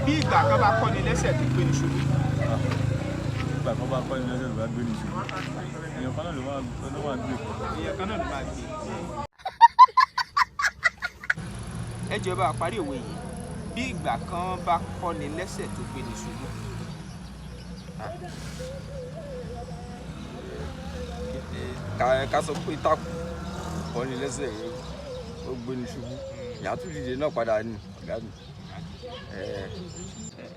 Bí ìgbà kan bá kọ́ni lẹ́sẹ̀ tó gbé ní ṣubú. Ìgbà kan bá kọ́ ni lẹ́sẹ̀ tó bá gbé ní ṣubú, èèyàn kan náà ló máa gbé. Èèyàn kan náà ló máa gbé. Ẹ jọ̀ọ́, bá wa parí òwe yìí: bí ìgbà kan bá kọ́ni lẹ́sẹ̀ tó gbé ní ṣubú. Ká sọ pé tákù kọ́ ni lẹ́sẹ̀, ó gbé ní ṣubú, ìyá tún dìde náà padà ní ọ̀gá mi.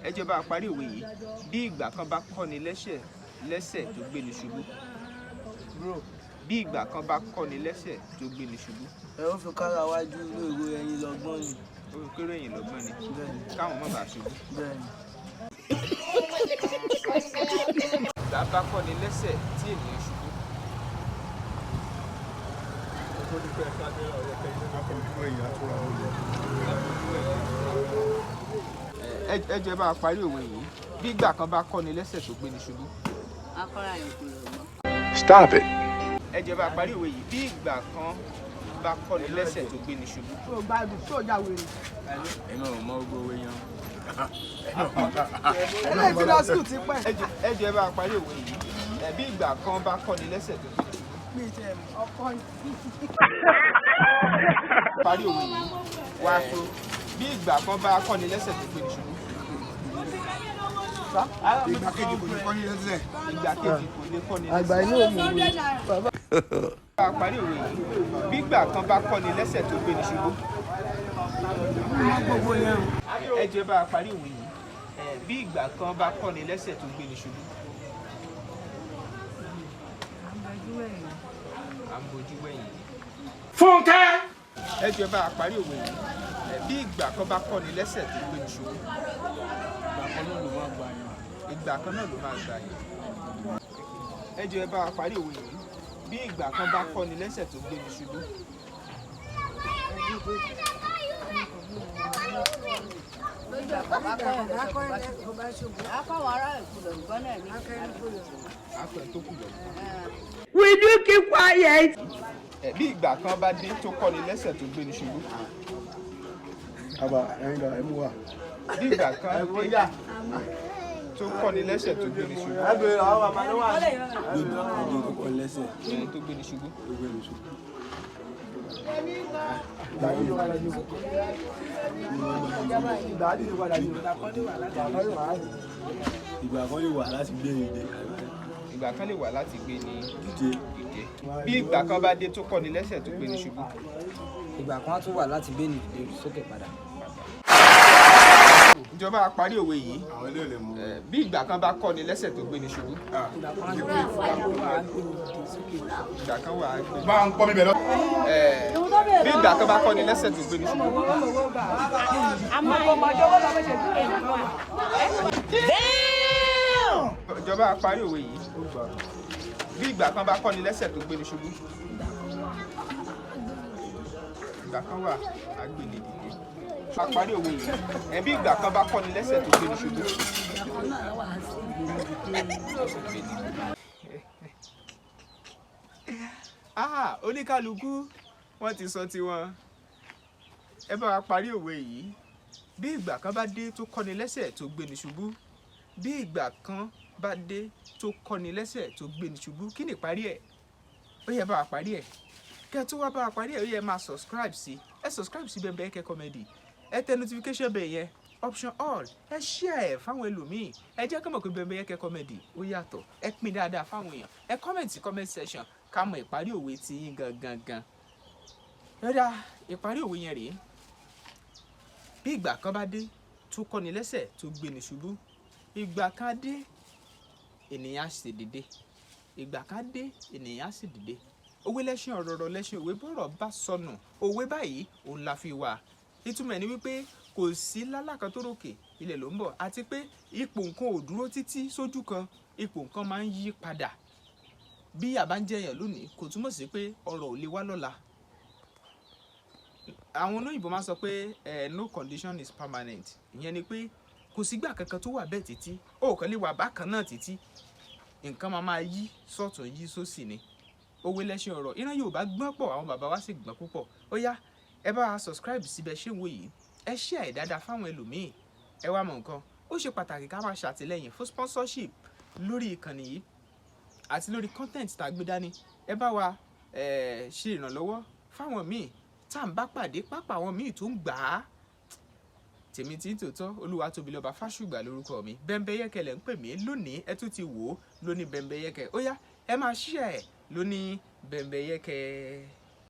Ẹ jọ̀ọ́, bá wa parí òwe yìí: bí ìgbà kan bá kọ́ni lẹ́sẹ̀ tó gbé ní ṣubú. Bí ìgbà kan bá kọ́ni lẹ́sẹ̀ tó gbé ní ṣubú. Ẹ ó fi kára wájú lóòrò ẹyin lọ́gbọ́n ni. Ó fi kéré ẹ̀yìn lọ́gbọ́n ni. Bẹ́ẹ̀ni. Káwọn má bàa ṣubú. Bẹ́ẹ̀ni. Ìgbà bá kọ́ni lẹ́sẹ̀ tí ènìyàn ṣubú. Ẹ jọ̀ọ́, bá wa parí òwe yìí: bí ìgbà kan bá kọ́ni lẹ́sẹ̀ tó gbé ní ṣubú. Akọ́ra yòókù lọ́gbọ́n. Stop it. Ẹ jọ̀ọ́, bá wa parí òwe yìí: bí ìgbà kan bá kọ́ni lẹ́sẹ̀ tó gbé ní ṣubú. Tó gbádùn tó já wèrè. Èmi ò mọ gbogbo owó yan. Eléyìí ti lọ school ti pẹ́. Ẹ jọ̀ọ́, bá wa parí òwe yìí. Bí ìgbà kan bá kọ́ni lẹ́sẹ̀ tó gbé ní ṣubú. Mi tẹ ọkọ ni. Parí òwe yìí wá so: bí ìgbà kan bá kọ́ni lẹ́sẹ̀ tó gbé ní ṣubú. Ìgbà kejì kò ní kọ́ ní lẹ́sẹ̀. Ìgbà kejì kò lè kọ́ni lẹ́sẹ̀. Àgbà inú òmùwé. Bàbá. Bá a parí òwe yìí: bí ìgbà kan bá kọ́ni lẹ́sẹ̀ tó gbé ní ṣubú. Gbogbo yẹn o. Ẹ jọ̀ọ́, bá a parí òwe yìí. Bí ìgbà kan bá kọ́ni lẹ́sẹ̀ tó gbé ní ṣubú. À ń bojú wẹ̀yìn. Fúnkẹ́. Ẹ jọ̀ọ́, bá a parí òwe yìí. Bí ìgbà kan bá kọ́ni lẹ́sẹ̀ tó gbé ní ṣubú. Ìgbà kan náà ló máa gbà yàn. Ìgbà kan náà ló máa gbà yẹn. Ẹ jọ̀ọ́, ẹ bá wa parí òwe yìí: bí ìgbà kan bá kọ́ni lẹ́sẹ̀ tó gbé ní ṣubú. Lójú ẹ̀kọ́ bá kọ́ ẹ̀ akọ́wọ́ ará yòókù lọ́gbọ́n náà ní. Akọ ẹ̀ tó kù lọ. Will you keep quiet? Bí ìgbà kan bá dé tó kọ́ni lẹ́sẹ̀ tó gbé ní ṣubú. Àbá ẹyin lọ ẹ mú wa. Bí ìgbà kan dé tó kọ́ni lẹ́sẹ̀ tó gbé ní ṣubú. Ẹ bèrè àwọn bàbá ló wà. Ìgbà kan dé tó kọ́ ni lẹ́sẹ̀ Tó gbé ní ṣubú. tó gbé ní ṣubú. Ìgbà á dìde padà yìí. Ìgbà kan lè wà láti gbé ní dé. Ìgbà kan lè wà láti gbé ní Dídé. Dìde. Bí ìgbà kan bá dé tó kọ́ni lẹ́sẹ̀ tó gbé ní ṣubú. Ìgbà kan á tún wà láti gbé ní ìdílé sókè padà. Ìjọba parí òwe yìí. Àwọn ilé ò lè mú. Bí ìgbà kan bá kọ́ni lẹ́sẹ̀ tó gbé ní ṣubú. Ìgbà kan á tún wà láti gbé ní ìdílé sókè. Ìgbà kan wà á gbé. Bá ń pọ́ mi bẹ̀ lọ. Bí ìgbà kan bá kọ́ni lẹ́sẹ̀ tó gbé ní ṣubú. Ọmọ ọjọ́ lọ bẹ ṣe dúró. Ìjọba parí òwe yìí: bí ìgbà kan bá kọ́ni lẹ́sẹ̀ tó gbé ní ṣubú. Ìgbà kan wà á gbé ní dìde. A parí òwe yìí. Bí ìgbà kan bá kọ́ni lẹ́sẹ̀ tó gbé ní ṣubú. Ìgbà kan náà wà á sì gbé ní dìde. Ah, oníkálukú wọ́n ti sọ tiwọn. Ẹ bá wa parí òwe yìí: bí ìgbà kan bá dé tó kọ́ni lẹ́sẹ̀ tó gbé ní ṣubú. Bí ìgbà kan bá dé tó kọ́ni lẹ́sẹ̀ tó gbé ní ṣubú, kí ni ìparí ẹ̀? Ó yẹ bá wa parí ẹ̀. Kẹ́ ẹ tó wá bá wa parí ẹ̀, ó yẹ máa subscribe sí, ẹ subscribe sí Bembeyeke Comedy, ẹ tẹ notification bell yẹn, option all, ẹ share ẹ fáwọn ẹlòmíì, ẹ jẹ́ kó mọ̀ pé Bembeyeke Comedy ó yàtọ̀. Ẹ pín dáadáa fáwọn èèyàn, ẹ comment sí comment section ká mọ ìparí òwe tí yín gangan gan. Rárá, ìparí òwe yẹn rèé: bí ìgbà kan bá dé tó kọ́ni lẹ́sẹ̀ tó gbé ní ṣubú, ìgbà kan dé, ènìyàn á sì dìde. Ìgbà kan dé, ènìyàn á sì dìde. Òwe lẹ́ṣin ọ̀rọ̀, ọ̀rọ̀ lẹ́ṣin òwe. Bọ́rọ̀ bá sọnù, òwe báyìí òun la fi wà. Ìtumọ̀ ẹ̀ ni wípé kò sí lálá kan tó ròkè, ilẹ̀ ló ń bọ̀, àti pé ipò nǹkan ò dúró títí sójú kan, ipò nǹkan máa ń yí padà. Bí àbá ń jẹyàn lónìí, kò túmọ̀ sí pé ọrọ̀ ò lè wá lọ́la. Àwọn olóyìnbó máa ń sọ pé no condition is permanent. Ìyẹn ni pé kò sígbà kankan tó wà bẹ́ẹ̀ títí, ó kàn lè wà bákan náà títí. Nǹkan máa máa yí sọ́tún, yí sósì ni. Òwe lẹ́ṣin ọ̀rọ̀. Ìran Yorùbá gbọ́n pọ̀, àwọn bàbá wa sì gbọ́n púpọ̀. Ó yá, ẹ bá wa subscribe síbẹ̀. Ṣé ń wò yìí? Ẹ share ẹ̀ dáadáa fáwọn ẹlòmíì. Ẹ wá mọ̀ nǹkan, ó ṣe pàtàkì ká máa ṣàtìlẹ́yìn fún sponsorship lórí ìkànnì yìí àti lórí content tá a gbé dání. Ẹ bá wa ṣe ìrànlọ́wọ́ fáwọn míì tá à ń bá pàdé, pápá àwọn míì tó ń gbà á. Tèmi tí ń tòótọ́, Olúwatóbilọ́ba Fásùgbà lórúkọ mi. Bẹ́ńbẹ́yẹ́kẹ́ lẹ̀ ń pè mí lónìí. Ẹ tún ti wò ó lóní bẹ́ńbẹ́yẹ́kẹ́. Ó yá, ẹ máa share ẹ̀ lóní bẹ́ńbẹ́yẹ́kẹ́.